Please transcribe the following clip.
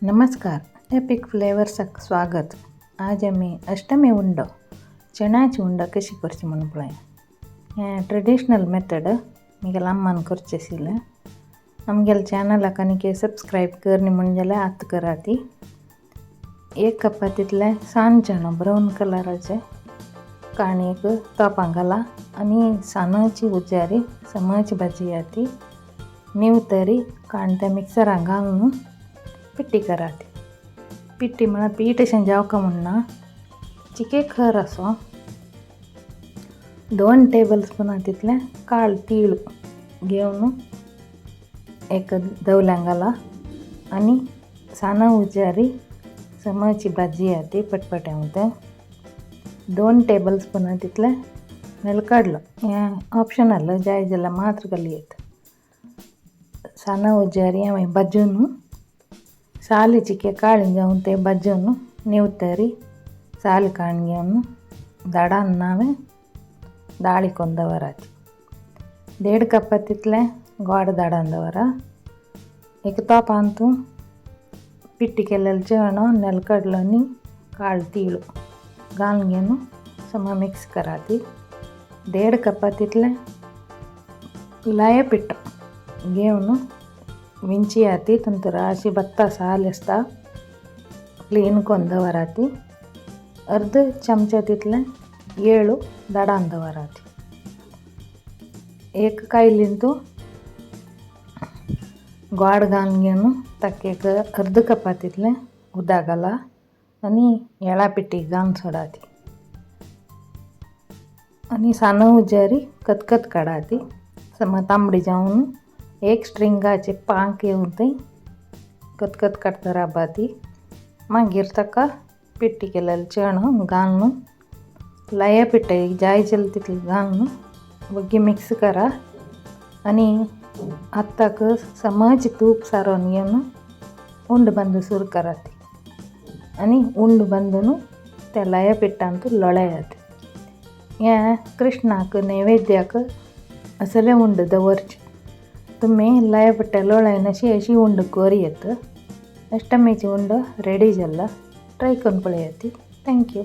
नमस्कार, एपिक फ्लेवर्साक स्वागत. आज आमी अष्टमी उंडो, चण्याची उंडो कशी करची म्हणून पळोवया. हें ट्रेडिशनल मेथड म्हगेल्या अम्मान करचें आशिल्लें. आमगेल्या चॅनलाक आनीक सबस्क्रायब कर न्ही म्हण जाल्यार आतां करा ती. एक कपा तितलें सान चणो ब्रावन कलराचे काणयेक तोपां घाला आनी सानाची उजारी समाची भाजी ती निवतरी काण त्या मिक्सरान घालून पिट्टी करात. पिट्टी म्हळ्यार पीठ अशें जावका म्हणना, चिके खर असो. 2 टेबल स्पून तितलें काळ तीळ घेवन एक दवल्यां घाला आनी साना उजारी समाची भाजी ती पटपटें तें 2 टेबल स्पून तितलें नेलकडलो. हें ऑप्शनल, जाय जाल्यार मात्र घालयेत. साना उजारी हांवें भाजून साली चिके काळी जावन ते भाजून निवतरी साल काण घेवन दाडान हांवें दाळी कोन्न दवराची. 1.5 कप तितलें गोड दाडान दवरा. एक तोपान तूं पिट्टी केलेलें चणो नेलकडलो आनी काळ तीळ घालून घेवन समा मिक्स कराती. 1.5 कप तितलें लाया पिठो घेवन विंचयाती. तातूंत अशी बत्ता साल आसता, क्लीन कोन्न दवराती. अर्द चमचा तितलें येळू दाडान दवराती. एक कायलीन तूं गोड घालून घेवन ताका एक अर्द कपा तितलें उदक घाला आनी येळा पिठी घालून सोडाती आनी सान उजारी कतकत काडाती. समा तांबडी जावन एक स्ट्रिंगाचे पांक येवन थंय कतकत काडटा राबाती. मागीर ताका पिट्टी केलेलें चणो घालून लाया पिठ्ठा जाय जाल्यार तितलें घालून वग्गी मिक्स करा आनी आताक समज तूप सारोवन घेवन उंड बांदू सुरू करात आनी उंड बांदून त्या लाया पिठांत लोळयात. हें कृष्णाक नैवेद्याक असलें उंड दवरचें. तुमी लाया पिठ्ठा लोळयन अशी अशी उंड कोरयेत. अष्टमीची उंडो रेडी जाला. ट्राय करून पळयात. Thank you.